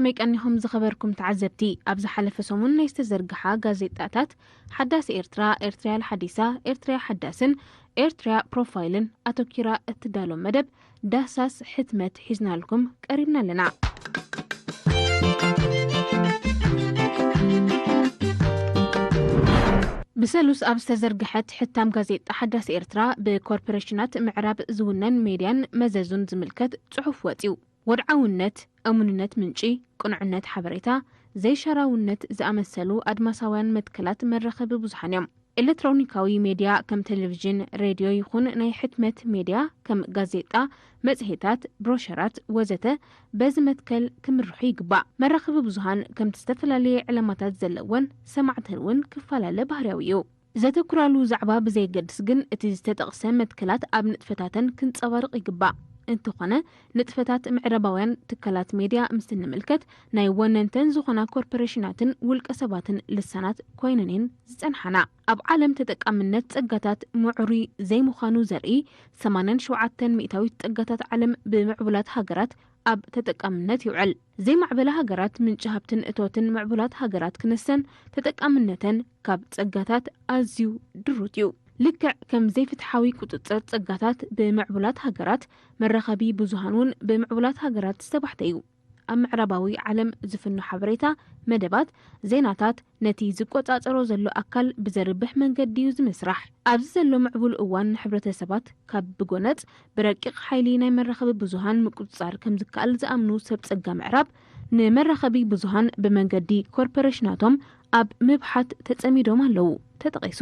መይቀኒኹም ዝኸበርኩም ተዓዘብቲ፣ ኣብ ዝሓለፈ ሰሙን ናይ ዝተዘርግሓ ጋዜጣታት ሓዳስ ኤርትራ፣ ኤርትርያ ሓዲሳ፣ ኤርትርያ ሓዳስን ኤርትርያ ፕሮፋይልን ኣተኪራ እትዳሎ መደብ ዳህሳስ ሕትመት ሒዝናልኩም ቀሪብና ኣለና። ብሰሉስ ኣብ ዝተዘርግሐት ሕታም ጋዜጣ ሓዳስ ኤርትራ ብኮርፖሬሽናት ምዕራብ ዝውነን ሜድያን መዘዙን ዝምልከት ጽሑፍ ወጺኡ። ወድዓውነት፣ እሙንነት ምንጪ፣ ቅኑዕነት ሓበሬታ፣ ዘይሻራውነት ዝኣመሰሉ ኣድማሳውያን መትከላት መራኸቢ ብዙሓን እዮም። ኤሌክትሮኒካዊ ሜድያ ከም ቴሌቪዥን፣ ሬድዮ ይኹን ናይ ሕትመት ሜድያ ከም ጋዜጣ፣ መጽሔታት፣ ብሮሸራት ወዘተ በዚ መትከል ክምርሑ ይግባእ። መራኸቢ ብዙሃን ከምቲ ዝተፈላለየ ዕላማታት ዘለወን ሰማዕተን እውን ክፈላለ ባህርያዊ እዩ። ዘተኩራሉ ዛዕባ ብዘየገድስ ግን እቲ ዝተጠቕሰ መትከላት ኣብ ንጥፈታተን ክንጸባርቕ ይግባእ። እንተኾነ ንጥፈታት ምዕራባውያን ትካላት ሜድያ ምስ እንምልከት ናይ ወነንተን ዝኾና ኮርፖሬሽናትን ውልቀ ሰባትን ልሳናት ኮይነን እየን ዝጸንሓና። ኣብ ዓለም ተጠቃምነት ጸጋታት ምዕሩይ ዘይምዃኑ ዘርኢ ሰማንያን ሸውዓተን ሚእታዊት ጸጋታት ዓለም ብምዕቡላት ሃገራት ኣብ ተጠቃምነት ይውዕል። ዘይማዕበላ ሃገራት ምንጪ ሃብትን እቶትን ምዕቡላት ሃገራት ክንሰን ተጠቃምነተን ካብ ጸጋታት ኣዝዩ ድሩት እዩ። ልክዕ ከም ዘይፍትሓዊ ቁጽጽር ጸጋታት ብምዕቡላት ሃገራት መራኸቢ ብዙሃን እውን ብምዕቡላት ሃገራት ዝተባሕተ እዩ። ኣብ ምዕራባዊ ዓለም ዝፍኖ ሓበሬታ፣ መደባት፣ ዜናታት ነቲ ዝቆጻጸሮ ዘሎ ኣካል ብዘርብሕ መንገዲ እዩ ዝምስራሕ። ኣብዚ ዘሎ ምዕቡል እዋን ንሕብረተሰባት ካብ ብጎነጽ ብረቂቕ ሓይሊ ናይ መራኸቢ ብዙሃን ምቁጽጻር ከም ዝከኣል ዝኣምኑ ሰብ ጸጋ ምዕራብ ንመራኸቢ ብዙሃን ብመንገዲ ኮርፖሬሽናቶም ኣብ ምብሓት ተጸሚዶም ኣለዉ ተጠቒሱ።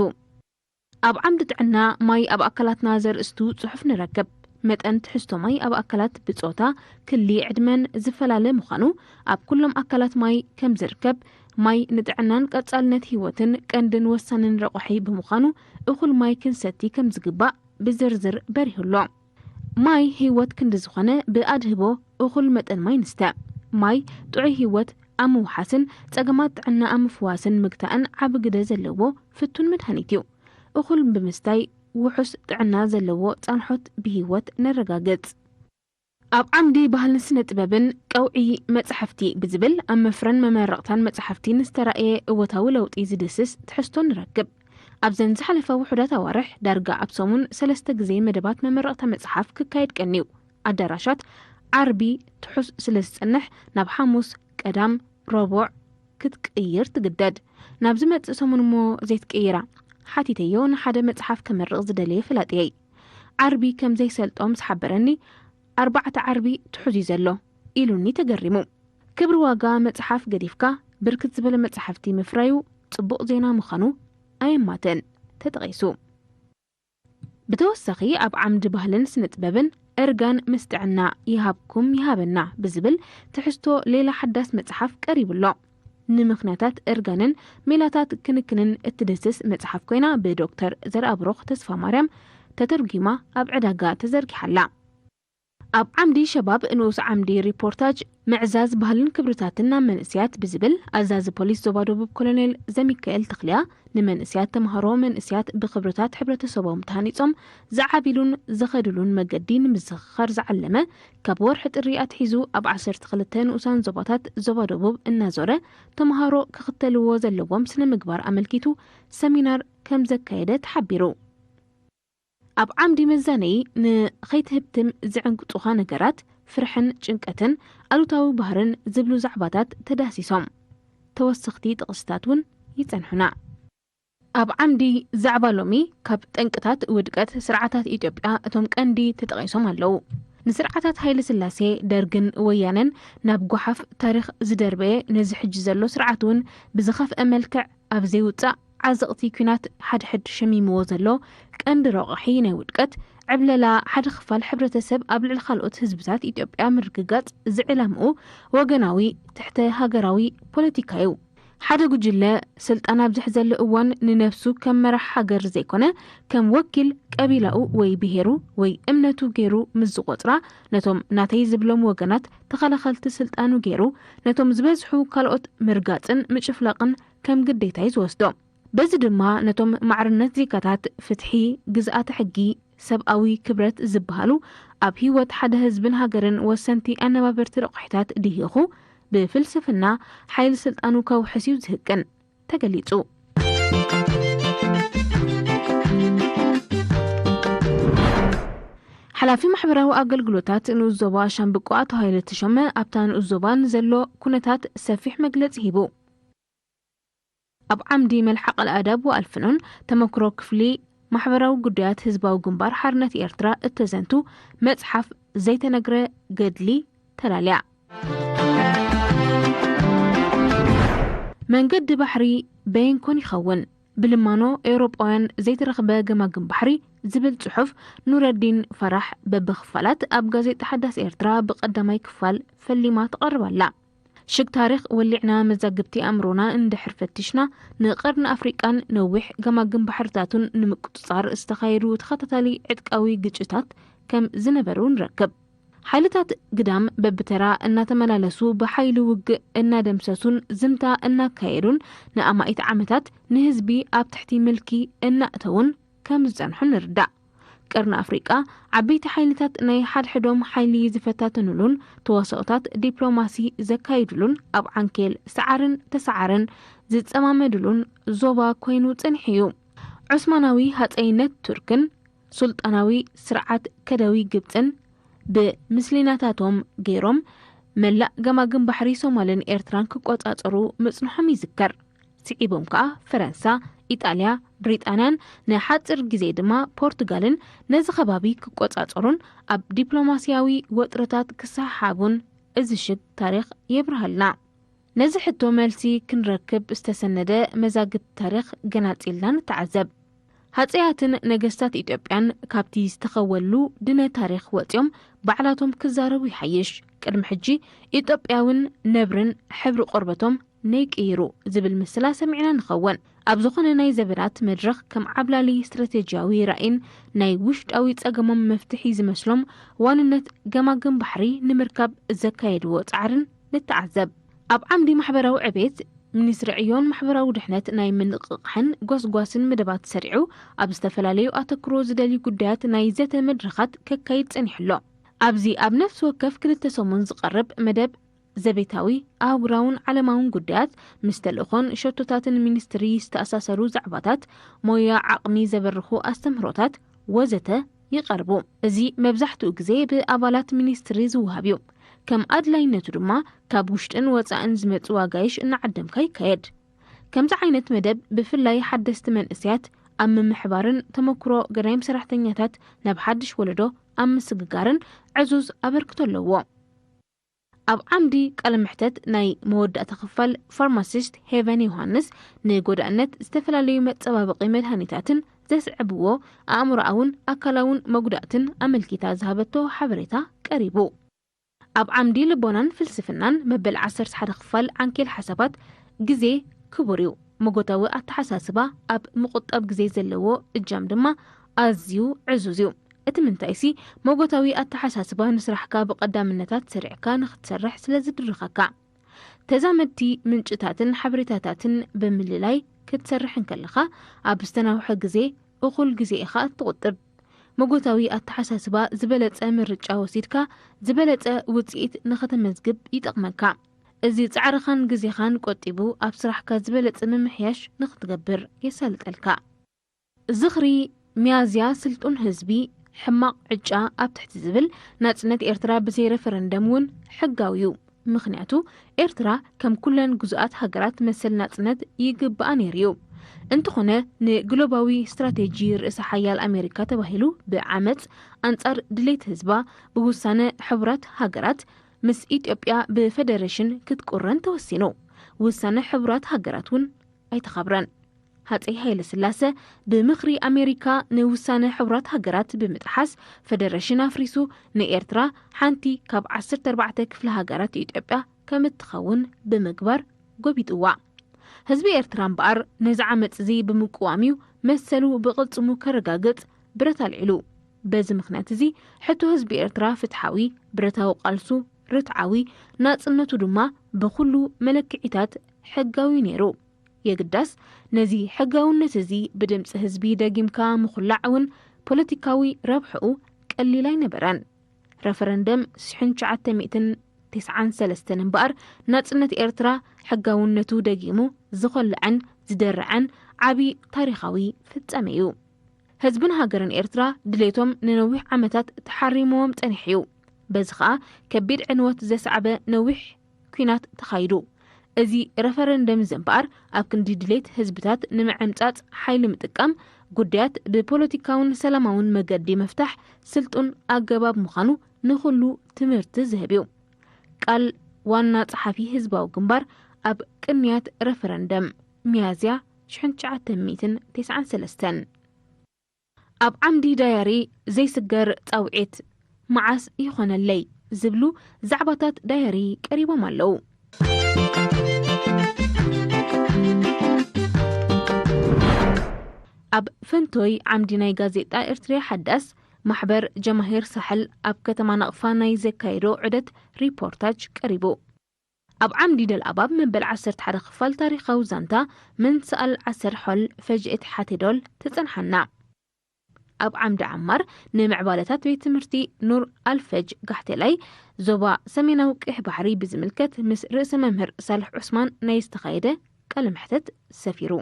ኣብ ዓምዲ ጥዕና ማይ ኣብ ኣካላትና ዘርእስቱ ጽሑፍ ንረክብ። መጠን ትሕዝቶ ማይ ኣብ ኣካላት ብጾታ፣ ክሊ፣ ዕድመን ዝፈላለ ምዃኑ ኣብ ኩሎም ኣካላት ማይ ከም ዝርከብ ማይ ንጥዕናን ቀጻልነት ህይወትን ቀንድን ወሳንን ረቑሒ ብምዃኑ እኹል ማይ ክንሰቲ ከም ዝግባእ ብዝርዝር በሪሁ ኣሎ። ማይ ህይወት ክንዲ ዝኾነ ብኣድህቦ እኹል መጠን ማይ ንስተ። ማይ ጥዑይ ህይወት ኣብ ምውሓስን ጸገማት ጥዕና ኣብ ምፍዋስን ምግታእን ዓቢ ግደ ዘለዎ ፍቱን መድሃኒት እዩ። እኹል ብምስታይ ውሑስ ጥዕና ዘለዎ ጻንሖት ብህይወት ነረጋግጽ። ኣብ ዓምዲ ባህልን ስነ ጥበብን ቀውዒ መጻሕፍቲ ብዝብል ኣብ መፍረን መመረቕታን መጻሕፍቲ ንዝተራእየ እወታዊ ለውጢ ዝድስስ ትሕዝቶ ንረክብ። ኣብዘን ዝሓለፋ ውሑዳት ኣዋርሕ ዳርጋ ኣብ ሰሙን ሰለስተ ግዜ መደባት መመረቕታ መጽሓፍ ክካየድ ቀንዩ። ኣዳራሻት ዓርቢ ትሑስ ስለ ዝጸንሕ ናብ ሓሙስ፣ ቀዳም፣ ረቡዕ ክትቅይር ትግደድ። ናብ ዝመጽእ ሰሙን እሞ ዘይትቅይራ? ሓቲተዮ ንሓደ መጽሓፍ ከመርቕ ዝደለየ ፈላጥየይ። ዓርቢ ከም ዘይሰልጦ ምስ ሓበረኒ፣ ኣርባዕተ ዓርቢ ትሑዝ እዩ ዘሎ ኢሉኒ ተገሪሙ። ክብሪ ዋጋ መጽሓፍ ገዲፍካ ብርክት ዝበለ መጽሓፍቲ ምፍራዩ ጽቡቕ ዜና ምዃኑ ኣየማትን ተጠቒሱ። ብተወሳኺ ኣብ ዓምዲ ባህልን ስነ ጥበብን እርጋን ምስ ጥዕና ይሃብኩም ይሃበና ብዝብል ትሕዝቶ ሌላ ሓዳስ መጽሓፍ ቀሪቡ ኣሎ። ንምኽንያታት እርጋንን ሜላታት ክንክንን እትድስስ መጽሓፍ ኮይና ብዶክተር ዘርኣብሩኽ ተስፋ ማርያም ተተርጒማ ኣብ ዕዳጋ ተዘርጊሓ ኣላ። ኣብ ዓምዲ ሸባብ ንኡስ ዓምዲ ሪፖርታጅ ምዕዛዝ ባህልን ክብርታትን ናብ መንእስያት ብዝብል ኣዛዚ ፖሊስ ዞባ ደቡብ ኮሎኔል ዘሚካኤል ተኽልያ ንመንእስያት ተምሃሮ መንእስያት ብክብርታት ሕብረተሰቦም ተሃኒጾም ዝዓብሉን ዝኸድሉን መገዲ ንምዝኽኻር ዝዓለመ ካብ ወርሒ ጥሪ ኣትሒዙ ኣብ ዓሰርተ ክልተ ንኡሳን ዞባታት ዞባ ደቡብ እናዞረ ተምሃሮ ክኽተልዎ ዘለዎም ስነ ምግባር ኣመልኪቱ ሰሚናር ከም ዘካየደ ተሓቢሩ። ኣብ ዓምዲ መዛነዪ ንኸይትህብትም ዝዕንቅጹኻ ነገራት፣ ፍርሕን ጭንቀትን፣ ኣሉታዊ ባህርን ዝብሉ ዛዕባታት ተዳህሲሶም። ተወሰኽቲ ጥቕስታት እውን ይጸንሑና። ኣብ ዓምዲ ዛዕባ ሎሚ ካብ ጠንቅታት ውድቀት ስርዓታት ኢትዮጵያ እቶም ቀንዲ ተጠቒሶም ኣለዉ። ንስርዓታት ሃይለ ስላሴ፣ ደርግን ወያነን ናብ ጓሓፍ ታሪኽ ዝደርበየ ነዚ ሕጂ ዘሎ ስርዓት እውን ብዝኸፍአ መልክዕ ኣብ ዘይውጻእ ዓዘቕቲ ኲናት ሓድሕድ ሸሚምዎ ዘሎ ቀንዲ ረቑሒ ናይ ውድቀት ዕብለላ ሓደ ክፋል ሕብረተሰብ ኣብ ልዕሊ ካልኦት ህዝብታት ኢትዮጵያ ምርግጋጽ ዝዕላምኡ ወገናዊ ትሕተ ሃገራዊ ፖለቲካ እዩ። ሓደ ጉጅለ ስልጣን ኣብ ዝሕዘሉ እዋን ንነብሱ ከም መራሕ ሃገር ዘይኮነ ከም ወኪል ቀቢላኡ ወይ ብሄሩ ወይ እምነቱ ገይሩ ምስ ዝቖጽራ ነቶም ናተይ ዝብሎም ወገናት ተኸላኸልቲ ስልጣኑ ገይሩ ነቶም ዝበዝሑ ካልኦት ምርጋጽን ምጭፍላቕን ከም ግዴታ እዩ ዝወስዶ። በዚ ድማ ነቶም ማዕርነት ዜጋታት፣ ፍትሒ፣ ግዝኣተ ሕጊ፣ ሰብኣዊ ክብረት ዝበሃሉ ኣብ ህይወት ሓደ ህዝብን ሃገርን ወሰንቲ ኣነባበርቲ ረቑሒታት ድሂኹ ብፍልስፍና ሓይሊ ስልጣኑ ከውሕስ እዩ ዝህቅን ተገሊጹ። ሓላፊ ማሕበራዊ ኣገልግሎታት ንኡስ ዞባ ሻምብቆ ኣቶ ሃይለ ተሾመ ኣብታ ንኡስ ዞባ ንዘሎ ኩነታት ሰፊሕ መግለጺ ሂቡ። ኣብ ዓምዲ መልሓቕ ኣልኣዳብ ወኣልፍኖን ተመክሮ ክፍሊ ማሕበራዊ ጉዳያት ህዝባዊ ግንባር ሓርነት ኤርትራ እተዘንቱ መጽሓፍ ዘይተነግረ ገድሊ ተላልያ። መንገዲ ባሕሪ በየንኮን ይኸውን ብልማኖ ኤውሮጳውያን ዘይተረኽበ ገማግም ባሕሪ ዝብል ጽሑፍ ኑረዲን ፈራሕ በብኽፋላት ኣብ ጋዜጣ ሓዳስ ኤርትራ ብቐዳማይ ክፋል ፈሊማ ትቐርብ ኣላ። ሽግ ታሪኽ ወሊዕና መዛግብቲ ኣእምሮና እንድሕር ፈቲሽና ንቐርኒ ኣፍሪቃን ነዊሕ ገማግም ባሕርታቱን ንምቁጽጻር ዝተኻየዱ ተኸታታሊ ዕጥቃዊ ግጭታት ከም ዝነበሩ ንረክብ። ሓይልታት ግዳም በብተራ እናተመላለሱ ብሓይሊ ውግእ እናደምሰሱን ዝምታ እናካየዱን ንኣማኢት ዓመታት ንህዝቢ ኣብ ትሕቲ ምልኪ እናእተዉን ከም ዝጸንሑ ንርዳእ። ቀርኒ ኣፍሪቃ ዓበይቲ ሓይልታት ናይ ሓድሕዶም ሓይሊ ዝፈታተኑሉን ተዋስኦታት ዲፕሎማሲ ዘካይዱሉን ኣብ ዓንኬል ሰዓርን ተሰዓርን ዝጸማመዱሉን ዞባ ኮይኑ ጸኒሑ እዩ። ዑስማናዊ ሃጸይነት ቱርክን ሱልጣናዊ ስርዓት ከደዊ ግብጽን ብምስሊናታቶም ገይሮም መላእ ገማግም ባሕሪ ሶማልን ኤርትራን ክቆጻጸሩ ምጽንሖም ይዝከር። ስዒቦም ከኣ ፈረንሳ፣ ኢጣልያ፣ ብሪጣንያን ንሓጺር ግዜ ድማ ፖርቱጋልን ነዚ ከባቢ ክቆጻጸሩን ኣብ ዲፕሎማስያዊ ወጥርታት ክሰሓሓቡን እዚ ሽግ ታሪኽ የብርሃልና። ነዚ ሕቶ መልሲ ክንረክብ ዝተሰነደ መዛግብቲ ታሪኽ ገናጺልና ንተዓዘብ። ሃጸያትን ነገስታት ኢትዮጵያን ካብቲ ዝተኸወሉ ድነ ታሪኽ ወጺኦም ባዕላቶም ክዛረቡ ይሓይሽ። ቅድሚ ሕጂ ኢትዮጵያውን ነብርን ሕብሪ ቆርበቶም ነይቅይሩ ዝብል ምስላ ሰሚዕና ንኸውን። ኣብ ዝኾነ ናይ ዘበናት መድረኽ ከም ዓብላሊ ስትራቴጂያዊ ራእይን ናይ ውሽጣዊ ጸገሞም መፍትሒ ዝመስሎም ዋንነት ገማግም ባሕሪ ንምርካብ ዘካየድዎ ጻዕርን ንተዓዘብ። ኣብ ዓምዲ ማሕበራዊ ዕቤት፣ ሚኒስትሪ ዕዮን ማሕበራዊ ድሕነት ናይ ምንቕቓሕን ጎስጓስን መደባት ሰሪዑ፣ ኣብ ዝተፈላለዩ ኣተክሮ ዝደልዩ ጉዳያት ናይ ዘተ መድረኻት ከካይድ ጸኒሑ ኣሎ። ኣብዚ ኣብ ነፍሲ ወከፍ ክልተ ሰሙን ዝቐርብ መደብ ዘቤታዊ፣ ኣህጉራውን ዓለማውን ጉዳያት፣ ምስ ተልእኾን ሸቶታትን ሚኒስትሪ ዝተኣሳሰሩ ዛዕባታት፣ ሞያ ዓቕሚ ዘበርኹ ኣስተምህሮታት ወዘተ ይቐርቡ። እዚ መብዛሕትኡ ግዜ ብኣባላት ሚኒስትሪ ዝወሃብ እዩ። ከም ኣድላይነቱ ድማ ካብ ውሽጥን ወጻእን ዝመጹ ኣጋይሽ እናዓደምካ ይካየድ። ከምዚ ዓይነት መደብ ብፍላይ ሓደስቲ መንእሰያት ኣብ ምምሕባርን ተመክሮ ገዳይም ሰራሕተኛታት ናብ ሓድሽ ወለዶ ኣብ ምስግጋርን ዕዙዝ ኣበርክቶ ኣለዎ። ኣብ ዓምዲ ቃለ መሕተት ናይ መወዳእታ ክፋል ፋርማሲስት ሄቨን ዮሃንስ ንጎዳእነት ዝተፈላለዩ መጸባበቒ መድሃኒታትን ዘስዕብዎ ኣእምሮኣውን ኣካላውን መጉዳእትን ኣመልኪታ ዝሃበቶ ሓበሬታ ቀሪቡ። ኣብ ዓምዲ ልቦናን ፍልስፍናን መበል ዓሰርተ ሓደ ክፋል ዓንኬል ሓሳባት ግዜ ክቡር እዩ። መጎታዊ ኣተሓሳስባ ኣብ ምቑጣብ ግዜ ዘለዎ እጃም ድማ ኣዝዩ ዕዙዝ እዩ። እቲ ምንታይሲ መጎታዊ ኣተሓሳስባ ንስራሕካ ብቐዳምነታት ሰሪዕካ ንኽትሰርሕ ስለ ዝድርኸካ። ተዛመድቲ ምንጭታትን ሓበሬታታትን ብምልላይ ክትሰርሕ እንከለኻ ኣብ ዝተናውሐ ግዜ እኹል ግዜ ኢኻ እትቑጥብ። መጎታዊ ኣተሓሳስባ ዝበለጸ ምርጫ ወሲድካ ዝበለጸ ውጽኢት ንኸተመዝግብ ይጠቕመካ። እዚ ጻዕርኻን ግዜኻን ቆጢቡ ኣብ ስራሕካ ዝበለጸ ምምሕያሽ ንኽትገብር የሳልጠልካ። ዝኽሪ ሚያዝያ ስልጡን ህዝቢ ሕማቕ ዕጫ ኣብ ትሕቲ ዝብል ናጽነት ኤርትራ ብዘይ ሬፈረንደም እውን ሕጋዊ እዩ። ምኽንያቱ ኤርትራ ከም ኩለን ግዙኣት ሃገራት መሰል ናጽነት ይግብኣ ነይሩ እዩ። እንተኾነ ንግሎባዊ ስትራቴጂ ርእሰ ሓያል ኣሜሪካ ተባሂሉ ብዓመጽ ኣንጻር ድሌት ህዝባ ብውሳነ ሕቡራት ሃገራት ምስ ኢትዮጵያ ብፈደረሽን ክትቁረን ተወሲኑ። ውሳነ ሕቡራት ሃገራት እውን ኣይተኸብረን። ሃጸይ ሃይለ ስላሰ ብምኽሪ ኣሜሪካ ንውሳነ ሕቡራት ሃገራት ብምጥሓስ ፈደረሽን ኣፍሪሱ ንኤርትራ ሓንቲ ካብ ዓሰርተ ኣርባዕተ ክፍለ ሃገራት ኢትዮጵያ ከም እትኸውን ብምግባር ጎቢጥዋ። ህዝቢ ኤርትራ እምበኣር ነዚ ዓመጽ እዚ ብምቅዋም እዩ መሰሉ ብቕልጽሙ ከረጋግጽ ብረት ኣልዒሉ። በዚ ምኽንያት እዚ ሕቶ ህዝቢ ኤርትራ ፍትሓዊ፣ ብረታዊ ቃልሱ ርትዓዊ፣ ናጽነቱ ድማ ብኹሉ መለክዒታት ሕጋዊ ነይሩ። የግዳስ ነዚ ሕጋውነት እዚ ብድምጺ ህዝቢ ደጊምካ ምኹላዕ እውን ፖለቲካዊ ረብሕኡ ቀሊል ኣይነበረን። ረፈረንደም ሽሕን ትሽዓተ ሚእትን ተስዓን ሰለስተን እምበኣር፣ ናጽነት ኤርትራ ሕጋውነቱ ደጊሙ ዝኾልዐን ዝደርዐን ዓቢ ታሪኻዊ ፍጻሜ እዩ። ህዝብን ሃገርን ኤርትራ ድሌቶም ንነዊሕ ዓመታት ተሓሪምዎም ጸኒሑ እዩ። በዚ ኸኣ ከቢድ ዕንወት ዘስዓበ ነዊሕ ኲናት ተኻይዱ። እዚ ረፈረንደም እዚ እምበኣር፣ ኣብ ክንዲ ድሌት ህዝብታት ንምዕምጻጽ ሓይሊ ምጥቃም፣ ጉዳያት ብፖለቲካውን ሰላማውን መገዲ ምፍታሕ ስልጡን ኣገባብ ምዃኑ ንኹሉ ትምህርቲ ዝህብ እዩ። ቃል ዋና ጸሓፊ ህዝባዊ ግንባር ኣብ ቅንያት ረፈረንደም፣ ሚያዝያ ሽሕን ትሽዓተ ሚእትን ተስዓን ሰለስተን። ኣብ ዓምዲ ዳያሪ ዘይስገር ጻውዒት፣ መዓስ ይኾነለይ ዝብሉ ዛዕባታት ዳያሪ ቀሪቦም ኣለዉ። ኣብ ፈንቶይ ዓምዲ ናይ ጋዜጣ ኤርትርያ ሓዳስ፣ ማሕበር ጀማሂር ሳሕል ኣብ ከተማ ናቕፋ ናይ ዘካየዶ ዑደት ሪፖርታጅ ቀሪቡ። ኣብ ዓምዲ ደልኣባብ መበል ዓሰርተ ሓደ ክፋል ታሪኻዊ ዛንታ ምን ሰኣል ዓሰር ሖል ፈጅእት ሓቴዶል ተጸንሓና። ኣብ ዓምዲ ዓማር ንምዕባለታት ቤት ትምህርቲ ኑር ኣልፈጅ ጋሕቴላይ ዞባ ሰሜናዊ ቀይሕ ባሕሪ ብዝምልከት ምስ ርእሰ መምህር ሳልሕ ዑስማን ናይ ዝተኻየደ ቃለ መሕተት ሰፊሩ።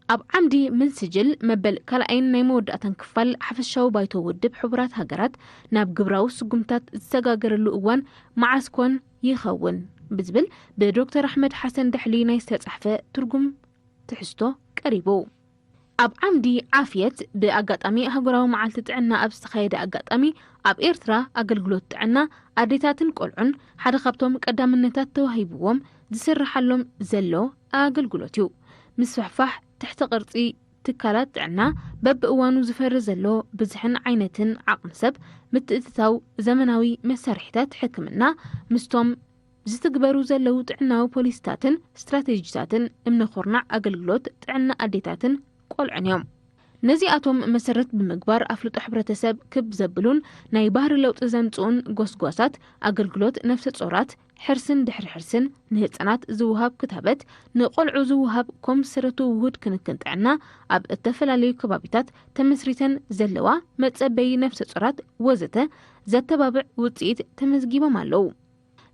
ኣብ ዓምዲ ምን ስጅል መበል ካልኣይን ናይ መወዳእታን ክፋል ሓፈሻዊ ባይቶ ውድብ ሕቡራት ሃገራት ናብ ግብራዊ ስጉምታት ዝሰጋገረሉ እዋን መዓስ ኮን ይኸውን ብዝብል ብዶክተር ኣሕመድ ሓሰን ደሕሊ ናይ ዝተጻሕፈ ትርጉም ትሕዝቶ ቀሪቡ። ኣብ ዓምዲ ዓፍየት ብኣጋጣሚ ኣህጉራዊ መዓልቲ ጥዕና ኣብ ዝተኻየደ ኣጋጣሚ፣ ኣብ ኤርትራ ኣገልግሎት ጥዕና ኣዴታትን ቆልዑን ሓደ ካብቶም ቀዳምነታት ተዋሂብዎም ዝስርሓሎም ዘሎ ኣገልግሎት እዩ። ምስፍሕፋሕ ትሕተ ቅርጺ ትካላት ጥዕና፣ በብእዋኑ ዝፈሪ ዘሎ ብዝሕን ዓይነትን ዓቕሚ ሰብ፣ ምትእትታው ዘመናዊ መሳርሒታት ሕክምና፣ ምስቶም ዝትግበሩ ዘለዉ ጥዕናዊ ፖሊሲታትን ስትራቴጂታትን እምነ ኩርናዕ ኣገልግሎት ጥዕና ኣዴታትን ቆልዑን እዮም። ነዚኣቶም መሰረት ብምግባር ኣፍልጦ ሕብረተሰብ ክብ ዘብሉን ናይ ባህሪ ለውጢ ዘምጽኡን ጎስጓሳት ኣገልግሎት ነፍሰ ጾራት፣ ሕርስን ድሕሪ ሕርስን፣ ንህጻናት ዝወሃብ ክታበት፣ ንቆልዑ ዝወሃብ ኮምሰረቱ ውሁድ ክንክን ጥዕና፣ ኣብ እተፈላለዩ ከባቢታት ተመስሪተን ዘለዋ መጸበዪ ነፍሰ ጾራት ወዘተ ዘተባብዕ ውጽኢት ተመዝጊቦም ኣለዉ።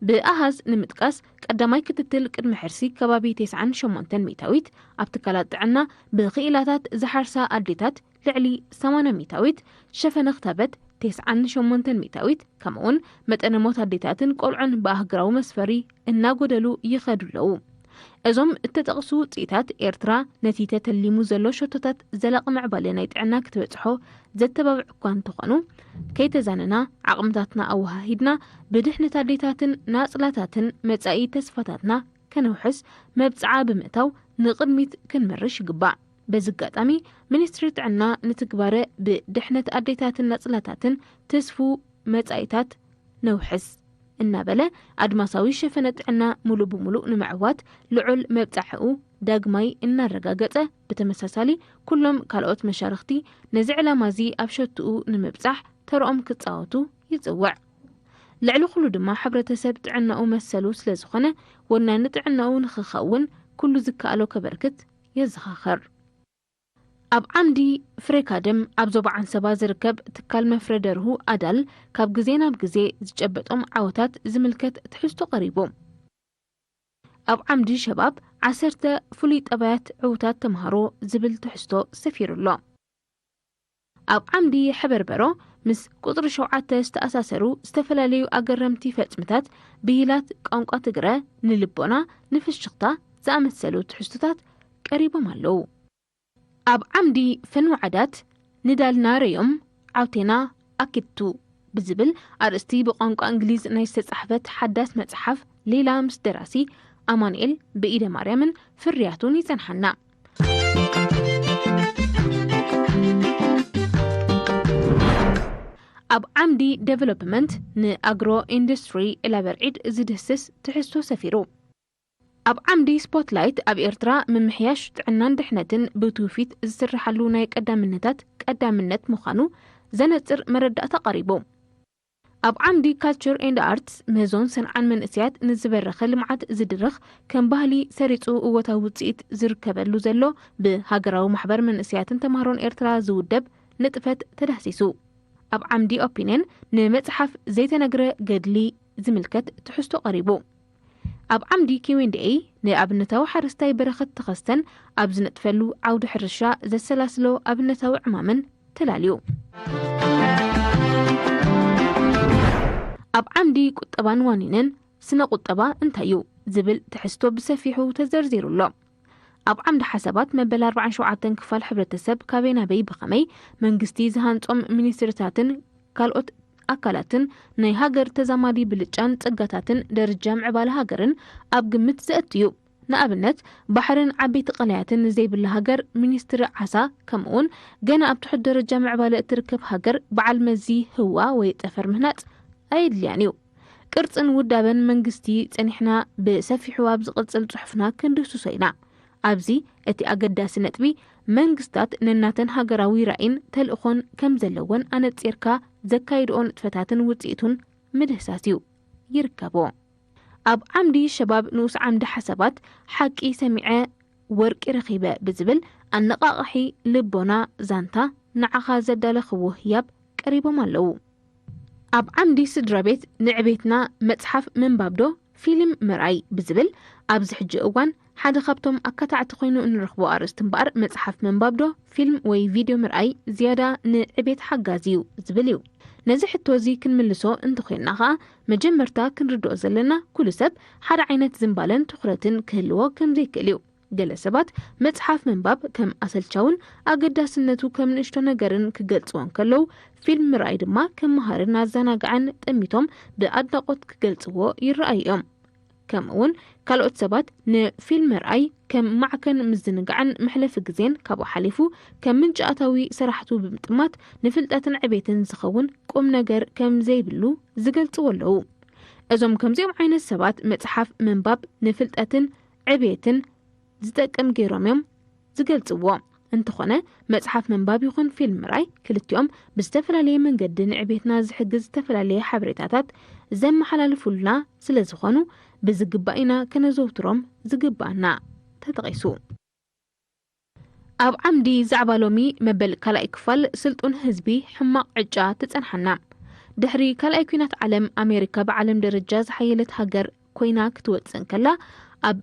ብኣሃዝ ንምጥቃስ፣ ቀዳማይ ክትትል ቅድሚ ሕርሲ ከባቢ ተስዓን ሸሞንተን ሚእታዊት፣ ኣብ ትካላት ጥዕና ብኽኢላታት ዝሓርሳ ኣዴታት ልዕሊ ሰማንያ ሚእታዊት፣ ሸፈነ ክታበት ተስዓን ሸሞንተን ሚእታዊት፣ ከምኡውን መጠነ ሞት ኣዴታትን ቆልዑን ብኣህግራዊ መስፈሪ እናጎደሉ ይኸዱ ኣለዉ። እዞም እተጠቕሱ ውጽኢታት፣ ኤርትራ ነቲ ተተሊሙ ዘሎ ሸቶታት ዘላቒ ምዕባለ ናይ ጥዕና ክትበጽሖ ዘተባብዕ እኳ እንተኾኑ፣ ከይተዛነና፣ ዓቕምታትና ኣወሃሂድና፣ ብድሕነት ኣዴታትን ናጽላታትን መጻኢ ተስፋታትና ከነውሕስ፣ መብጽዓ ብምእታው ንቕድሚት ክንምርሽ ይግባእ። በዚ ኣጋጣሚ፣ ሚኒስትሪ ጥዕና ንትግባረ ብድሕነት ኣዴታትን ናጽላታትን ትስፉ መጻኢታት ነውሕስ እናበለ፣ ኣድማሳዊ ሸፈነ ጥዕና ሙሉእ ብሙሉእ ንምዕዋት ልዑል መብጻዕኡ ዳግማይ እናረጋገጸ፣ ብተመሳሳሊ ኩሎም ካልኦት መሻርኽቲ ነዚ ዕላማ እዚ ኣብ ሸትኡ ንምብጻሕ ተርኦም ክጻወቱ ይጽውዕ። ልዕሊ ኩሉ ድማ ሕብረተሰብ ጥዕናኡ መሰሉ ስለ ዝኾነ፣ ወናኒ ጥዕናኡ ንኽኸውን ኩሉ ዝከኣሎ ከበርክት የዘኻኽር። ኣብ ዓምዲ ፍሬካደም ኣብ ዞባ ዓንሰባ ዝርከብ ትካል መፍረ ደርሁ ኣዳል ካብ ግዜ ናብ ግዜ ዝጨበጦም ዓወታት ዝምልከት ትሕዝቶ ቀሪቡ። ኣብ ዓምዲ ሸባብ ዓሰርተ ፍሉይ ጠባያት ዕዉታት ተምሃሮ ዝብል ትሕዝቶ ሰፊሩ ኣሎ። ኣብ ዓምዲ ሕበርበሮ ምስ ቁጽሪ ሸውዓተ ዝተኣሳሰሩ ዝተፈላለዩ ኣገረምቲ ፈጽምታት ብሂላት ቋንቋ ትግረ ንልቦና ንፍሽኽታ ዝኣመሰሉ ትሕዝቶታት ቀሪቦም ኣለዉ። ኣብ ዓምዲ ፈንወዓዳት ንዳልና ረዮም ዓውቴና ኣኪቱ ብዝብል ኣርእስቲ ብቋንቋ እንግሊዝ ናይ ዝተጻሕፈት ሓዳስ መጽሓፍ ሌላ ምስ ደራሲ ኣማኑኤል ብኢደ ማርያምን ፍርያቱን ይጸንሓና። ኣብ ዓምዲ ዴቨሎፕመንት ንኣግሮ ኢንዱስትሪ ዕላበርዒድ ዝድህስስ ትሕዝቶ ሰፊሩ። ኣብ ዓምዲ ስፖትላይት ኣብ ኤርትራ ምምሕያሽ ጥዕናን ድሕነትን ብትውፊት ዝስርሓሉ ናይ ቀዳምነታት ቀዳምነት ምዃኑ ዘነጽር መረዳእታ ቀሪቡ። ኣብ ዓምዲ ካልቸር ኤንድ ኣርትስ ምህዞን ሰንዓን መንእሰያት ንዝበረኸ ልምዓት ዝድርኽ ከም ባህሊ ሰሪጹ እወታዊ ውጽኢት ዝርከበሉ ዘሎ ብሃገራዊ ማሕበር መንእሰያትን ተማሃሮን ኤርትራ ዝውደብ ንጥፈት ተዳህሲሱ። ኣብ ዓምዲ ኦፒንየን ንመጽሓፍ ዘይተነግረ ገድሊ ዝምልከት ትሕዝቶ ቀሪቡ። ኣብ ዓምዲ ኪው ኤንድ ኤ ንኣብነታዊ ሓረስታይ በረኸት ተኸስተን ኣብ ዝነጥፈሉ ዓውዲ ሕርሻ ዘሰላስሎ ኣብነታዊ ዕማምን ተላልዩ። ኣብ ዓምዲ ቁጠባን ዋኒንን ስነ ቁጠባ እንታይ እዩ ዝብል ትሕዝቶ ብሰፊሑ ተዘርዚሩ ኣሎ። ኣብ ዓምዲ ሓሳባት መበል ኣርባዓን ሸውዓተን ክፋል ሕብረተሰብ ካበይ ናበይ ብኸመይ መንግስቲ ዝሃንጾም ሚኒስትርታትን ካልኦት ኣካላትን ናይ ሃገር ተዛማዲ ብልጫን ጸጋታትን ደረጃ ምዕባለ ሃገርን ኣብ ግምት ዘእቱ እዩ። ንኣብነት ባሕርን ዓበይቲ ቀላያትን ዘይብላ ሃገር ሚኒስትሪ ዓሳ ከምኡውን ገና ኣብ ትሑት ደረጃ ምዕባለ እትርከብ ሃገር በዓል መዚ ህዋ ወይ ጠፈር ምህናጽ ኣየድልያን እዩ። ቅርጽን ውዳበን መንግስቲ ጸኒሕና ብሰፊሑ ኣብ ዝቕጽል ጽሑፍና ክንድህስሶ ኢና። ኣብዚ እቲ ኣገዳሲ ነጥቢ መንግስታት ነናተን ሃገራዊ ራእይን ተልእኾን ከም ዘለወን ኣነጺርካ ዘካይድኦ ንጥፈታትን ውጽኢቱን ምድህሳስ እዩ። ይርከቦ። ኣብ ዓምዲ ሸባብ ንኡስ ዓምዲ ሓሳባት ሓቂ ሰሚዐ ወርቂ ረኺበ ብዝብል ኣነቓቓሒ ልቦና ዛንታ ንዓኻ ዘዳለኽዎ ህያብ ቀሪቦም ኣለዉ። ኣብ ዓምዲ ስድራ ቤት ንዕቤትና መጽሓፍ ምንባብ ዶ ፊልም ምርኣይ ብዝብል ኣብዚ ሕጂ እዋን ሓደ ካብቶም ኣካታዕቲ ኮይኑ እንረኽቦ ኣርእስቲ እምበኣር መጽሓፍ ምንባብ ዶ ፊልም ወይ ቪድዮ ምርኣይ ዝያዳ ንዕቤት ሓጋዚ እዩ ዝብል እዩ። ነዚ ሕቶ እዚ ክንምልሶ እንተኾይንና ኸኣ መጀመርታ ክንርድኦ ዘለና ኩሉ ሰብ ሓደ ዓይነት ዝንባለን ትኹረትን ክህልዎ ከም ዘይክእል እዩ። ገለ ሰባት መጽሓፍ ምንባብ ከም ኣሰልቻውን ኣገዳስነቱ ከም ንእሽቶ ነገርን ክገልጽዎ እንከለዉ ፊልም ምርኣይ ድማ ከም መሃርን ኣዘናጋዕን ጠሚቶም ብኣድናቖት ክገልጽዎ ይረኣዩ እዮም። ከምኡ እውን ካልኦት ሰባት ንፊልም ምርኣይ ከም ማዕከን ምዝንጋዕን መሕለፊ ግዜን ካብኡ ሓሊፉ ከም ምንጪ ኣታዊ ሰራሕቱ ብምጥማት ንፍልጠትን ዕቤትን ዝኸውን ቁም ነገር ከም ዘይብሉ ዝገልጽዎ ኣለዉ። እዞም ከምዚኦም ዓይነት ሰባት መጽሓፍ ምንባብ ንፍልጠትን ዕቤትን ዝጠቅም ገይሮም እዮም ዝገልጽዎ። እንተኾነ መጽሓፍ ምንባብ ይኹን ፊልም ምርኣይ ክልቲኦም ብዝተፈላለየ መንገዲ ንዕቤትና ዝሕግዝ ዝተፈላለየ ሓበሬታታት ዘመሓላልፉልና ስለ ዝኾኑ ብዝግባእ ኢና ከነዘውትሮም ዝግባኣና ተጠቒሱ። ኣብ ዓምዲ ዛዕባ ሎሚ መበል ካልኣይ ክፋል ስልጡን ህዝቢ ሕማቕ ዕጫ ትጸንሓና። ድሕሪ ካልኣይ ኲናት ዓለም ኣሜሪካ ብዓለም ደረጃ ዝሓየለት ሃገር ኮይና ክትወጽእ እንከላ ኣብ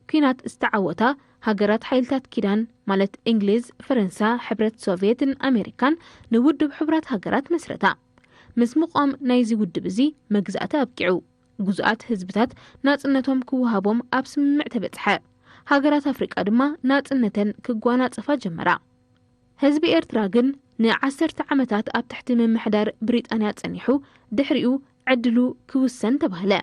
ኲናት ዝተዓወታ ሃገራት ሓይልታት ኪዳን ማለት እንግሊዝ፣ ፈረንሳ፣ ሕብረት ሶቭየትን ኣሜሪካን ንውድብ ሕቡራት ሃገራት መስረታ። ምስ ምቋም ናይዚ ውድብ እዚ መግዛእቲ ኣብቂዑ። ግዙኣት ህዝብታት ናጽነቶም ክወሃቦም ኣብ ስምምዕ ተበጽሐ። ሃገራት ኣፍሪቃ ድማ ናጽነተን ክጓናጸፋ ጀመራ። ህዝቢ ኤርትራ ግን ንዓሰርተ ዓመታት ኣብ ትሕቲ ምምሕዳር ብሪጣንያ ጸኒሑ ድሕሪኡ ዕድሉ ክውሰን ተባህለ።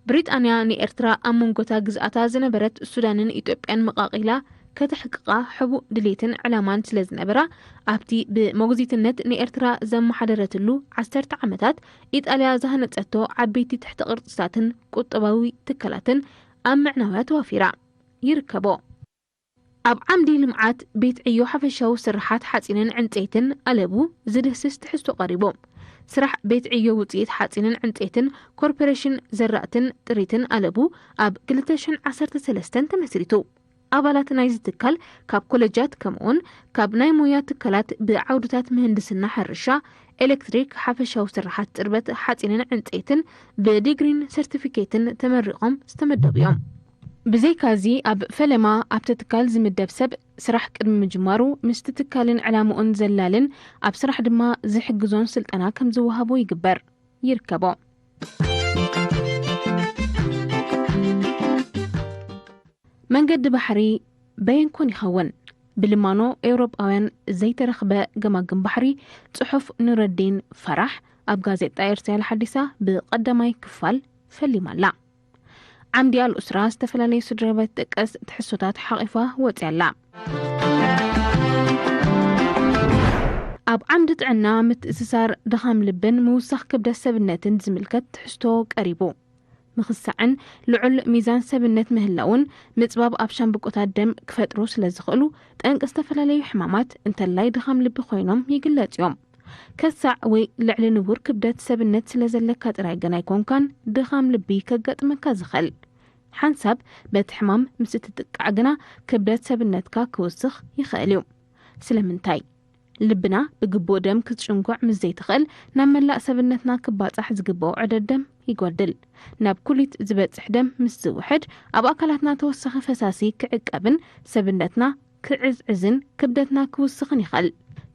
ብሪጣንያ ንኤርትራ ኣብ መንጎታ ግዝኣታ ዝነበረት ሱዳንን ኢትዮጵያን መቓቒላ ከተሕቅቓ ሕቡእ ድሌትን ዕላማን ስለ ዝነበራ ኣብቲ ብሞግዚትነት ንኤርትራ ዘመሓደረትሉ ዓሰርተ ዓመታት ኢጣልያ ዝሃነጸቶ ዓበይቲ ትሕቲ ቅርጽታትን ቁጠባዊ ትካላትን ኣብ ምዕናውያ ተዋፊራ ይርከቦ። ኣብ ዓምዲ ልምዓት ቤት ዕዮ ሓፈሻዊ ስርሓት ሓጺንን ዕንጸይትን ኣለቡ ዝድህስስ ትሕዝቶ ቀሪቡ። ስራሕ ቤት ዕዮ ውጽኢት ሓጺንን ዕንጸይትን ኮርፖሬሽን ዘራእትን ጥሪትን ኣለቡ ኣብ ክልተ ሽሕን ዓሰርተ ሰለስተን ተመስሪቱ። ኣባላት ናይዚ ትካል ካብ ኮለጃት ከምኡውን ካብ ናይ ሞያ ትካላት ብዓውድታት ምህንድስና ሕርሻ፣ ኤሌክትሪክ፣ ሓፈሻዊ ስርሓት ጽርበት ሓጺንን ዕንጸይትን ብዲግሪን ሰርቲፊኬትን ተመሪቖም ዝተመደቡ እዮም። ብዘይካዚ ኣብ ፈለማ ኣብቲ ትካል ዝምደብ ሰብ ስራሕ ቅድሚ ምጅማሩ ምስቲ ትካልን ዕላምኡን ዘላልን ኣብ ስራሕ ድማ ዝሕግዞን ስልጠና ከም ዝወሃቦ ይግበር ይርከቦ። መንገዲ ባሕሪ በየን ኮን ይኸውን? ብልማኖ ኤውሮጳውያን ዘይተረኽበ ገማግም ባሕሪ ጽሑፍ ኑረዲን ፈራሕ ኣብ ጋዜጣ ኤርትራ ሓዲሳ ብቐዳማይ ክፋል ፈሊማ ኣላ። ዓምዲ ኣልኡስራ ዝተፈላለየ ስድራቤት ጥቀስ ትሕዝቶታት ሓቒፋ ወጺኣ ኣላ። ኣብ ዓምዲ ጥዕና ምትእስሳር ድኻም ልብን ምውሳኽ ክብደት ሰብነትን ዝምልከት ትሕዝቶ ቀሪቡ። ምኽሳዕን ልዑል ሚዛን ሰብነት ምህላውን ምጽባብ ኣብ ሻምብቆታት ደም ክፈጥሩ ስለ ዝኽእሉ ጠንቂ ዝተፈላለዩ ሕማማት እንተላይ ድኻም ልቢ ኮይኖም ይግለጽ እዮም። ከሳዕ ወይ ልዕሊ ንቡር ክብደት ሰብነት ስለ ዘለካ ጥራይ ግን ኣይኮንካን ድኻም ልቢ ከጋጥመካ ዝኽእል። ሓንሳብ በቲ ሕማም ምስ እትጥቃዕ ግና ክብደት ሰብነትካ ክውስኽ ይኽእል እዩ። ስለምንታይ? ልብና ብግቡእ ደም ክትጭንጉዕ ምስ ዘይትኽእል ናብ መላእ ሰብነትና ክባጻሕ ዝግብኦ ዕደት ደም ይጎድል። ናብ ኩሊት ዝበጽሕ ደም ምስ ዝውሕድ፣ ኣብ ኣካላትና ተወሳኺ ፈሳሲ ክዕቀብን ሰብነትና ክዕዝዕዝን ክብደትና ክውስኽን ይኽእል።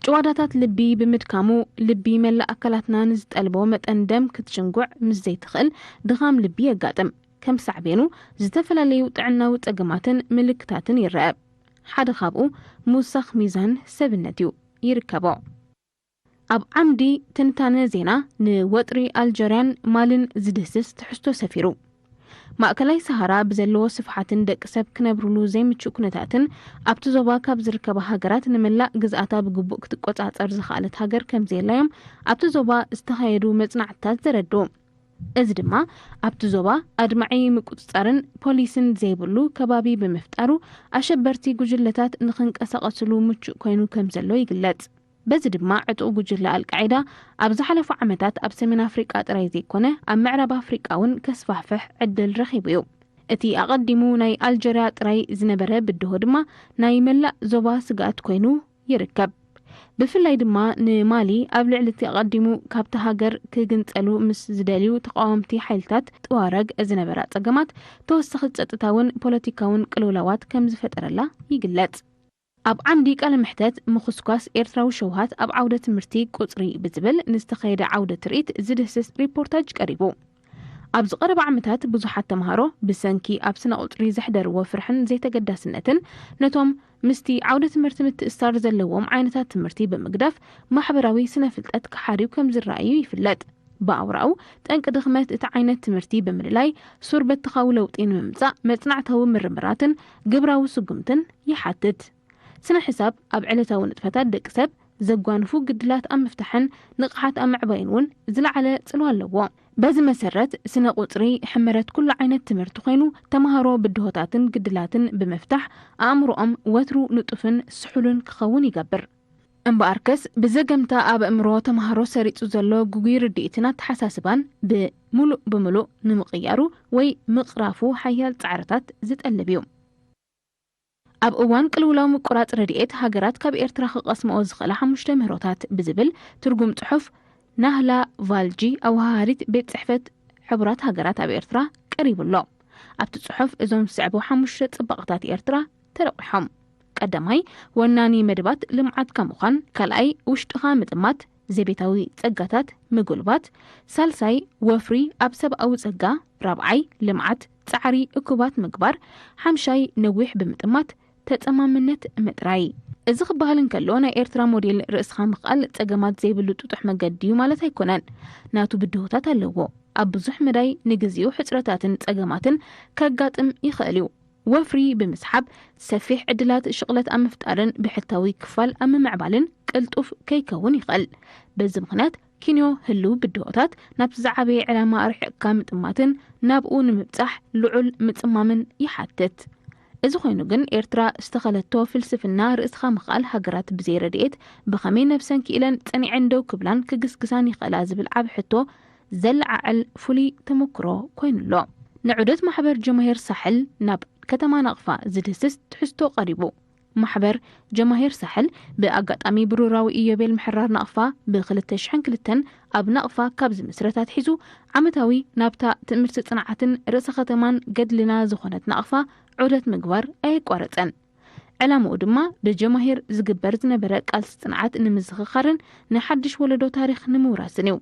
ጭዋዳታት ልቢ ብምድካሙ፣ ልቢ መላእ ኣካላትና ንዝጠልቦ መጠን ደም ክትሽንጉዕ ምስ ዘይትኽእል፣ ድኻም ልቢ የጋጥም። ከም ሳዕቤኑ፣ ዝተፈላለዩ ጥዕናዊ ጸገማትን ምልክታትን ይረአ። ሓደ ካብኡ ምውሳኽ ሚዛን ሰብነት እዩ፣ ይርከቦ። ኣብ ዓምዲ ትንታነ ዜና፣ ንወጥሪ ኣልጀርያን ማልን ዝድህስስ ትሕዝቶ ሰፊሩ። ማእከላይ ሰሃራ ብዘለዎ ስፍሓትን ደቂ ሰብ ክነብርሉ ዘይምቹእ ኩነታትን፣ ኣብቲ ዞባ ካብ ዝርከባ ሃገራት ንመላእ ግዝኣታ ብግቡእ ክትቆጻጸር ዝኸኣለት ሃገር ከም ዘየላዮም ኣብቲ ዞባ ዝተኻየዱ መጽናዕትታት ዘረድኡ። እዚ ድማ ኣብቲ ዞባ ኣድማዒ ምቁጽጻርን ፖሊስን ዘይብሉ ከባቢ ብምፍጣሩ፣ ኣሸበርቲ ጉጅለታት ንኽንቀሳቐስሉ ምቹእ ኮይኑ ከም ዘሎ ይግለጽ። በዚ ድማ ዕጡቕ ጉጅለ ኣልቃዒዳ ኣብ ዝሓለፉ ዓመታት ኣብ ሰሜን ኣፍሪቃ ጥራይ ዘይኮነ፣ ኣብ ምዕራብ ኣፍሪቃ እውን ከስፋሕፍሕ ዕድል ረኺቡ እዩ። እቲ ኣቐዲሙ ናይ ኣልጀርያ ጥራይ ዝነበረ ብድሆ ድማ ናይ መላእ ዞባ ስግኣት ኮይኑ ይርከብ። ብፍላይ ድማ ንማሊ ኣብ ልዕሊ እቲ ኣቐዲሙ ካብቲ ሃገር ክግንጸሉ ምስ ዝደልዩ ተቓወምቲ ሓይልታት ጥዋረግ ዝነበራ ጸገማት፣ ተወሳኺ ጸጥታውን ፖለቲካውን ቅልውላዋት ከም ዝፈጠረላ ይግለጽ። ኣብ ዓምዲ ቃለ መሕተት ምኹስኳስ ኤርትራዊ ሸውሃት ኣብ ዓውደ ትምህርቲ ቁጽሪ ብዝብል ንዝተኻየደ ዓውደ ትርኢት ዝድህስስ ሪፖርታጅ ቀሪቡ። ኣብዚ ቀረባ ዓመታት ብዙሓት ተምሃሮ ብሰንኪ ኣብ ስነ ቁጽሪ ዘሕደርዎ ፍርሕን ዘይተገዳስነትን ነቶም ምስቲ ዓውደ ትምህርቲ ምትእስሳር ዘለዎም ዓይነታት ትምህርቲ ብምግዳፍ ማሕበራዊ ስነ ፍልጠት ክሓርዩ ከም ዝረኣዩ ይፍለጥ። ብኣውራኡ ጠንቂ ድኽመት እቲ ዓይነት ትምህርቲ ብምልላይ ሱር በተኻዊ ለውጢ ንምምጻእ መጽናዕታዊ ምርምራትን ግብራዊ ስጉምትን ይሓትት። ስነ ሕሳብ ኣብ ዕለታዊ ንጥፈታት ደቂ ሰብ ዘጓንፉ ግድላት ኣብ ምፍታሕን ንቕሓት ኣብ ምዕባይን እውን ዝለዓለ ጽልዋ ኣለዎ። በዚ መሰረት ስነ ቁጽሪ ሕመረት ኩሉ ዓይነት ትምህርቲ ኮይኑ፣ ተምሃሮ ብድሆታትን ግድላትን ብምፍታሕ ኣእምሮኦም ወትሩ ንጡፍን ስሑልን ክኸውን ይገብር። እምበኣርከስ ብዘገምታ ኣብ ኣእምሮ ተምሃሮ ሰሪጹ ዘሎ ግጉይ ርድኢትን ኣተሓሳስባን ብምሉእ ብምሉእ ንምቕያሩ ወይ ምቕራፉ ሓያል ጻዕርታት ዝጠልብ እዩ። ኣብ እዋን ቅልውላው ምቁራጽ ረድኤት፣ ሃገራት ካብ ኤርትራ ክቐስምኦ ዝኽእላ ሓሙሽተ ምህሮታት ብዝብል ትርጉም ጽሑፍ ናህላ ቫልጂ፣ ኣወሃሃዲት ቤት ጽሕፈት ሕቡራት ሃገራት ኣብ ኤርትራ፣ ቀሪቡ ኣሎ። ኣብቲ ጽሑፍ እዞም ዝስዕቡ ሓሙሽተ ጽባቐታት ኤርትራ ተረቑሖም። ቀዳማይ፣ ወናኒ መደባት ልምዓትካ ምዃን። ካልኣይ፣ ውሽጥኻ ምጥማት፣ ዘቤታዊ ጸጋታት ምጉልባት። ሳልሳይ፣ ወፍሪ ኣብ ሰብኣዊ ጸጋ። ራብዓይ፣ ልምዓት ጻዕሪ እኩባት ምግባር። ሓምሻይ፣ ነዊሕ ብምጥማት ተጸማምነት ምጥራይ። እዚ ክበሃል እንከሎ፣ ናይ ኤርትራ ሞዴል ርእስኻ ምኽኣል ጸገማት ዘይብሉ ጥጡሕ መገዲ እዩ ማለት ኣይኮነን። ናቱ ብድሆታት ኣለዎ። ኣብ ብዙሕ መዳይ ንግዚኡ ሕጽረታትን ጸገማትን ከጋጥም ይኽእል እዩ። ወፍሪ ብምስሓብ ሰፊሕ ዕድላት ሽቕለት ኣብ ምፍጣርን ብሕታዊ ክፋል ኣብ ምምዕባልን ቅልጡፍ ከይከውን ይኽእል። በዚ ምኽንያት ኪንዮ ህልው ብድሆታት ናብቲ ዝዓበየ ዕላማ ኣርሒቕካ ምጥማትን ናብኡ ንምብጻሕ ልዑል ምጽማምን ይሓትት። እዚ ኮይኑ ግን ኤርትራ ዝተኸለቶ ፍልስፍና ርእስኻ ምኽኣል ሃገራት ብዘይ ረድኤት ብኸመይ ነብሰን ክኢለን ጸኒዐን ደው ክብላን ክግስግሳን ይኽእላ ዝብል ዓቢ ሕቶ ዘለዓዕል ፍሉይ ተመክሮ ኮይኑ ኣሎ። ንዑደት ማሕበር ጀማሂር ሳሕል ናብ ከተማ ናቕፋ ዝድህስስ ትሕዝቶ ቀሪቡ። ማሕበር ጀማሂር ሳሕል ብኣጋጣሚ ብሩራዊ ኢዮቤል ምሕራር ናቕፋ ብ ክልተ ሽሕን ክልተን ኣብ ናቕፋ ካብ ዝምስረት ኣትሒዙ ዓመታዊ ናብታ ትእምርቲ ጽንዓትን ርእሰ ከተማን ገድልና ዝኾነት ናቕፋ ዑደት ምግባር ኣየቋረጸን። ዕላምኡ ድማ ብጀማሂር ዝግበር ዝነበረ ቃልሲ ጽንዓት ንምዝኽኻርን ንሓድሽ ወለዶ ታሪኽ ንምውራስን እዩ።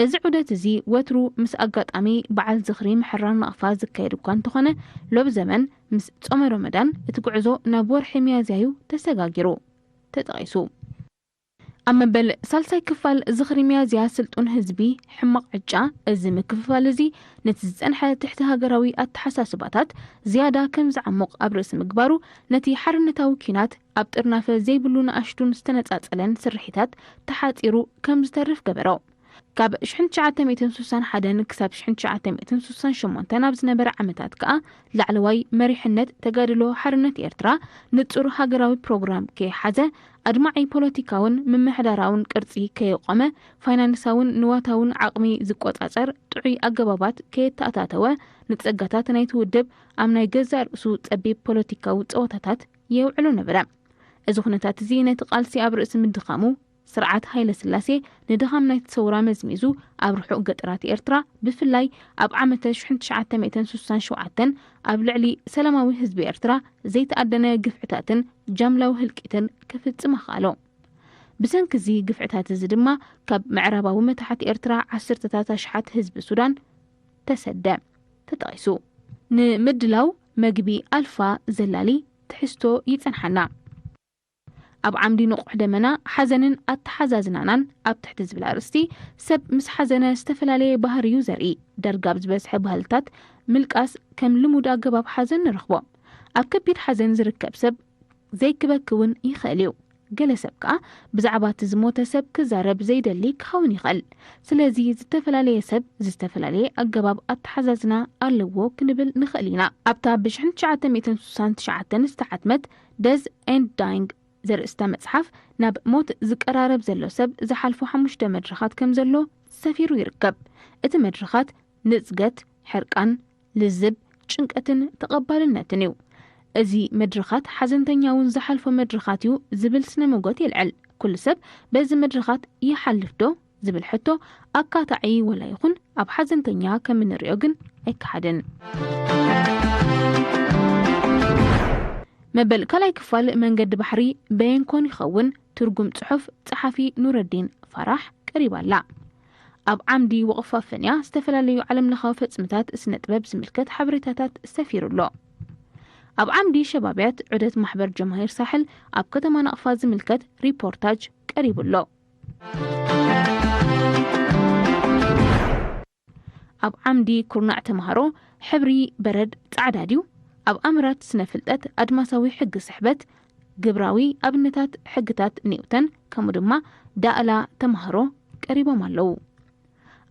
እዚ ዑደት እዚ ወትሩ ምስ ኣጋጣሚ በዓል ዝኽሪ ምሕራር ናቕፋ ዝካየድ እኳ እንተኾነ፣ ሎብ ዘመን ምስ ጾመ ሮመዳን እቲ ጉዕዞ ናብ ወርሒ ሚያዝያ እዩ ተሰጋጊሩ ተጠቒሱ። ኣብ መበል ሳልሳይ ክፋል ዝኽሪ ሚያዝያ ስልጡን ህዝቢ ሕማቕ ዕጫ፣ እዚ ምክፍፋል እዚ ነቲ ዝጸንሐ ትሕቲ ሃገራዊ ኣተሓሳስባታት ዝያዳ ከም ዝዓሙቕ ኣብ ርእሲ ምግባሩ፣ ነቲ ሓርነታዊ ኲናት ኣብ ጥርናፈ ዘይብሉ ንኣሽቱን ዝተነጻጸለን ስርሒታት ተሓጺሩ ከም ዝተርፍ ገበሮ። ካብ ሽሕን ትሽዓተ ሚእትን ስሳን ሓደን ክሳብ ሽሕን ትሽዓተ ሚእትን ስሳን ሸሞንተን ኣብ ዝነበረ ዓመታት ከኣ ላዕለዋይ መሪሕነት ተጋድሎ ሓርነት ኤርትራ ንጹር ሃገራዊ ፕሮግራም ከይሓዘ ኣድማዒ ፖለቲካውን ምምሕዳራውን ቅርጺ ከየቆመ ፋይናንሳውን ንዋታውን ዓቕሚ ዝቆጻጸር ጥዑይ ኣገባባት ከየተኣታተወ ንጸጋታት ናይቲ ውድብ ኣብ ናይ ገዛእ ርእሱ ጸቢብ ፖለቲካዊ ጸወታታት የውዕሎ ነበረ። እዚ ኩነታት እዚ ነቲ ቃልሲ ኣብ ርእሲ ምድኻሙ ስርዓት ሃይለ ስላሴ ንድኻም ናይቲ ሰውራ መዝሚዙ ኣብ ርሑቕ ገጠራት ኤርትራ ብፍላይ ኣብ ዓመተ ሽሕን ትሽዓተ ሚእትን ስሳን ሸውዓተን ኣብ ልዕሊ ሰላማዊ ህዝቢ ኤርትራ ዘይተኣደነ ግፍዕታትን ጃምላዊ ህልቂትን ክፍጽም ኣኽኣሎ። ብሰንኪ እዚ ግፍዕታት እዚ ድማ ካብ ምዕራባዊ መታሕት ኤርትራ ዓሰርተታት ኣሽሓት ህዝቢ ሱዳን ተሰደ። ተጠቒሱ። ንምድላው መግቢ ኣልፋ ዘላሊ ትሕዝቶ ይጸንሓና። ኣብ ዓምዲ ንቑሕ ደመና ሓዘንን ኣተሓዛዝናናን ኣብ ትሕቲ ዝብል ኣርእስቲ ሰብ ምስ ሓዘነ ዝተፈላለየ ባህሪ እዩ ዘርኢ። ዳርጋ ኣብ ዝበዝሐ ባህልታት ምልቃስ ከም ልሙድ ኣገባብ ሓዘን ንረኽቦ። ኣብ ከቢድ ሓዘን ዝርከብ ሰብ ዘይክበኪ እውን ይኽእል እዩ። ገለ ሰብ ከኣ ብዛዕባ እቲ ዝሞተ ሰብ ክዛረብ ዘይደሊ ክኸውን ይኽእል። ስለዚ ዝተፈላለየ ሰብ ዝተፈላለየ ኣገባብ ኣተሓዛዝና ኣለዎ ክንብል ንኽእል ኢና። ኣብታ ብ ሽሕን ትሽዓተ ሚእትን ስሳን ትሽዓተን ዝተሓትመት ደዝ ኤንድ ዳይንግ ዘርእስታ መጽሓፍ ናብ ሞት ዝቀራረብ ዘሎ ሰብ ዝሓልፎ ሓሙሽተ መድረኻት ከም ዘሎ ሰፊሩ ይርከብ። እቲ መድረኻት ንጽገት፣ ሕርቃን፣ ልዝብ፣ ጭንቀትን ተቐባልነትን እዩ። እዚ መድረኻት ሓዘንተኛ እውን ዝሓልፎ መድረኻት እዩ ዝብል ስነ መጎት የልዕል። ኩሉ ሰብ በዚ መድረኻት ይሓልፍ ዶ ዝብል ሕቶ ኣካታዒ ወላ ይኹን ኣብ ሓዘንተኛ ከም እንሪኦ ግን ኣይከሓድን። መበል ካልኣይ ክፋል መንገዲ ባሕሪ በየንኮን ይኸውን። ትርጉም ጽሑፍ ጸሓፊ ኑረዲን ፋራሕ ቀሪባ ኣላ። ኣብ ዓምዲ ወቕፋ ፈንያ ዝተፈላለዩ ዓለምለኻዊ ፈጽምታት ስነ ጥበብ ዝምልከት ሓበሬታታት ሰፊሩ ኣሎ። ኣብ ዓምዲ ሸባብያት ዑደት ማሕበር ጀማሂር ሳሕል ኣብ ከተማ ናቕፋ ዝምልከት ሪፖርታጅ ቀሪቡ ኣሎ። ኣብ ዓምዲ ኩርናዕ ተምሃሮ ሕብሪ በረድ ጻዕዳ ድዩ? ኣብ ኣምራት ስነ ፍልጠት ኣድማሳዊ ሕጊ ስሕበት ግብራዊ ኣብነታት ሕግታት ኒውተን ከምኡ ድማ ዳእላ ተምሃሮ ቀሪቦም ኣለዉ።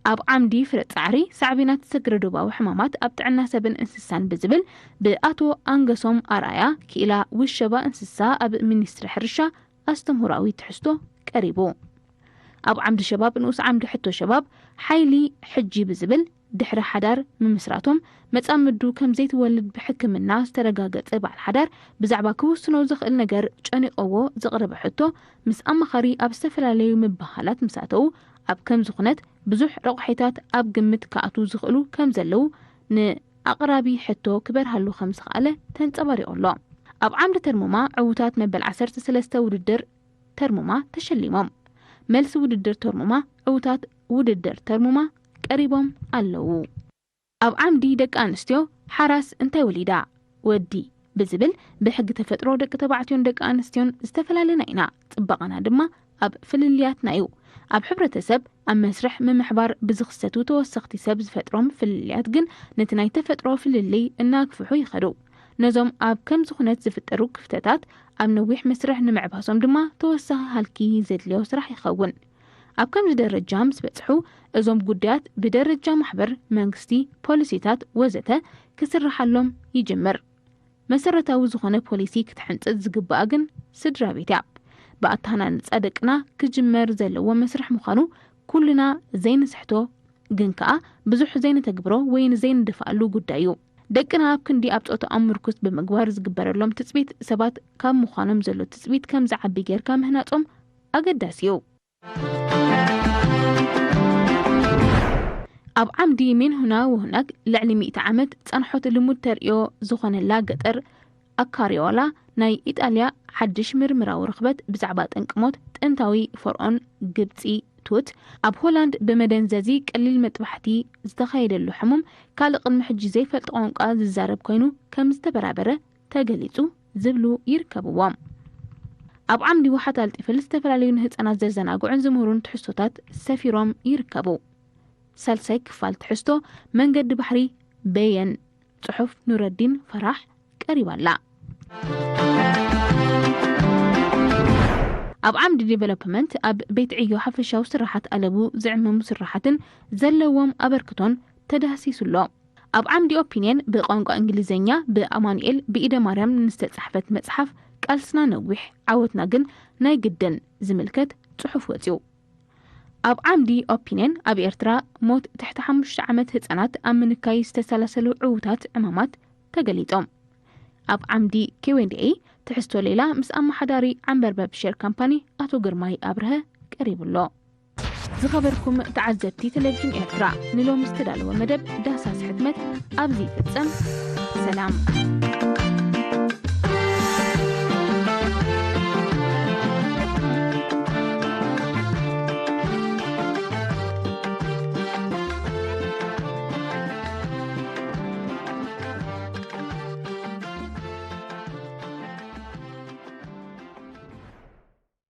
ኣብ ዓምዲ ፍረ ጻዕሪ ሳዕቤናት ሰግረ ዶባዊ ሕማማት ኣብ ጥዕና ሰብን እንስሳን ብዝብል ብኣቶ ኣንገሶም ኣርኣያ ክኢላ ውሸባ እንስሳ ኣብ ሚኒስትሪ ሕርሻ ኣስተምህሮኣዊ ትሕዝቶ ቀሪቡ። ኣብ ዓምዲ ሸባብ ንኡስ ዓምዲ ሕቶ ሸባብ ሓይሊ ሕጂ ብዝብል ድሕሪ ሓዳር ምምስራቶም መጻምዱ ከም ዘይትወልድ ብሕክምና ዝተረጋገጸ በዓል ሓዳር ብዛዕባ ክውስኖ ዝኽእል ነገር ጨኒቐዎ ዘቕረበ ሕቶ ምስ ኣማኻሪ ኣብ ዝተፈላለዩ ምብህሃላት ምስ ኣተዉ ኣብ ከምዚ ኩነት ብዙሕ ረቑሒታት ኣብ ግምት ክኣትዉ ዝኽእሉ ከም ዘለዉ ንኣቕራቢ ሕቶ ክበርሃሉ ከም ዝኸኣለ ተንጸባሪቑ ኣሎ። ኣብ ዓምዲ ተርሙማ ዕዉታት መበል ዓሰርተ ሰለስተ ውድድር ተርሙማ ተሸሊሞም። መልሲ ውድድር ተርሙማ ዕዉታት ውድድር ተርሙማ ቀሪቦም ኣለዉ። ኣብ ዓምዲ ደቂ ኣንስትዮ ሓራስ እንታይ ወሊዳ? ወዲ ብዝብል ብሕጊ ተፈጥሮ ደቂ ተባዕትዮን ደቂ ኣንስትዮን ዝተፈላለና ኢና። ጽባቐና ድማ ኣብ ፍልልያትና እዩ። ኣብ ሕብረተሰብ ኣብ መስርሕ ምምሕባር ብዝኽሰቱ ተወሰኽቲ ሰብ ዝፈጥሮም ፍልልያት ግን ነቲ ናይ ተፈጥሮ ፍልልይ እናግፍሑ ይኸዱ። ነዞም ኣብ ከምዚ ኩነት ዝፍጠሩ ክፍተታት ኣብ ነዊሕ መስርሕ ንምዕባሶም ድማ ተወሳኺ ሃልኪ ዘድልዮ ስራሕ ይኸውን። ኣብ ከምዚ ደረጃ ምስ በጽሑ እዞም ጉዳያት ብደረጃ ማሕበር፣ መንግስቲ፣ ፖሊሲታት ወዘተ ክስርሓሎም ይጅምር። መሰረታዊ ዝኾነ ፖሊሲ ክትሕንጽጽ ዝግባኣ ግን ስድራ ቤት እያ። ብኣተሃናንጻ ደቅና ክጅመር ዘለዎ መስርሕ ምዃኑ ኩልና ዘይንስሕቶ ግን ከኣ ብዙሕ ዘይንተግብሮ ወይ ዘይንድፍኣሉ ጉዳይ እዩ። ደቅና ኣብ ክንዲ ኣብ ጾታኦም ምርኩስ ብምግባር ዝግበረሎም ትጽቢት ሰባት ካብ ምዃኖም ዘሎ ትጽቢት ከም ዝዓቢ ጌርካ ምህናጾም ኣገዳሲ እዩ። ኣብ ዓምዲ ሜንሁና ወሁናግ ልዕሊ ሚእቲ ዓመት ጸንሖት ልሙድ ተርእዮ ዝኾነላ ገጠር ኣካሪዮላ ናይ ኢጣልያ ሓድሽ ምርምራዊ ርኽበት ብዛዕባ ጠንቂ ሞት ጥንታዊ ፈርኦን ግብጺ ቱት ኣብ ሆላንድ ብመደንዘዚ ቀሊል መጥባሕቲ ዝተኻየደሉ ሕሙም ካልእ ቅድሚ ሕጂ ዘይፈልጥ ቋንቋ ዝዛረብ ኮይኑ ከም ዝተበራበረ ተገሊጹ ዝብሉ ይርከብዎም። ኣብ ዓምዲ ዋሓት ኣልጢፈል ዝተፈላለዩ ንህጻናት ዘዘናግዑን ዝምህሩን ትሕዝቶታት ሰፊሮም ይርከቡ። ሳልሳይ ክፋል ትሕዝቶ መንገዲ ባሕሪ በየን ጽሑፍ ኑረዲን ፈራሕ ቀሪባ ኣላ። ኣብ ዓምዲ ዴቨሎፕመንት ኣብ ቤት ዕዮ ሓፈሻዊ ስራሓት ኣለቡ ዝዕመሙ ስራሓትን ዘለዎም ኣበርክቶን ተዳህሲሱ ኣሎ። ኣብ ዓምዲ ኦፒንየን ብቋንቋ እንግሊዝኛ ብኣማኑኤል ብኢደ ማርያም ንዝተጻሕፈት መጽሓፍ ቃልስና ነዊሕ ዓወትና ግን ናይ ግድን ዝምልከት ጽሑፍ ወጺኡ። ኣብ ዓምዲ ኦፒንየን ኣብ ኤርትራ ሞት ትሕቲ ሓሙሽተ ዓመት ህጻናት ኣብ ምንካይ ዝተሰላሰሉ ዕዉታት ዕማማት ተገሊጾም። ኣብ ዓምዲ ኬዌንድኤ ትሕዝቶ ሌላ ምስ ኣመሓዳሪ ዓንበርበብ ሼር ካምፓኒ ኣቶ ግርማይ ኣብርሀ ቀሪቡ ኣሎ። ዝኸበርኩም ተዓዘብቲ ቴሌቪዥን ኤርትራ፣ ንሎሚ ዝተዳለወ መደብ ዳህሳስ ሕትመት ኣብዚ ይፍጸም። ሰላም።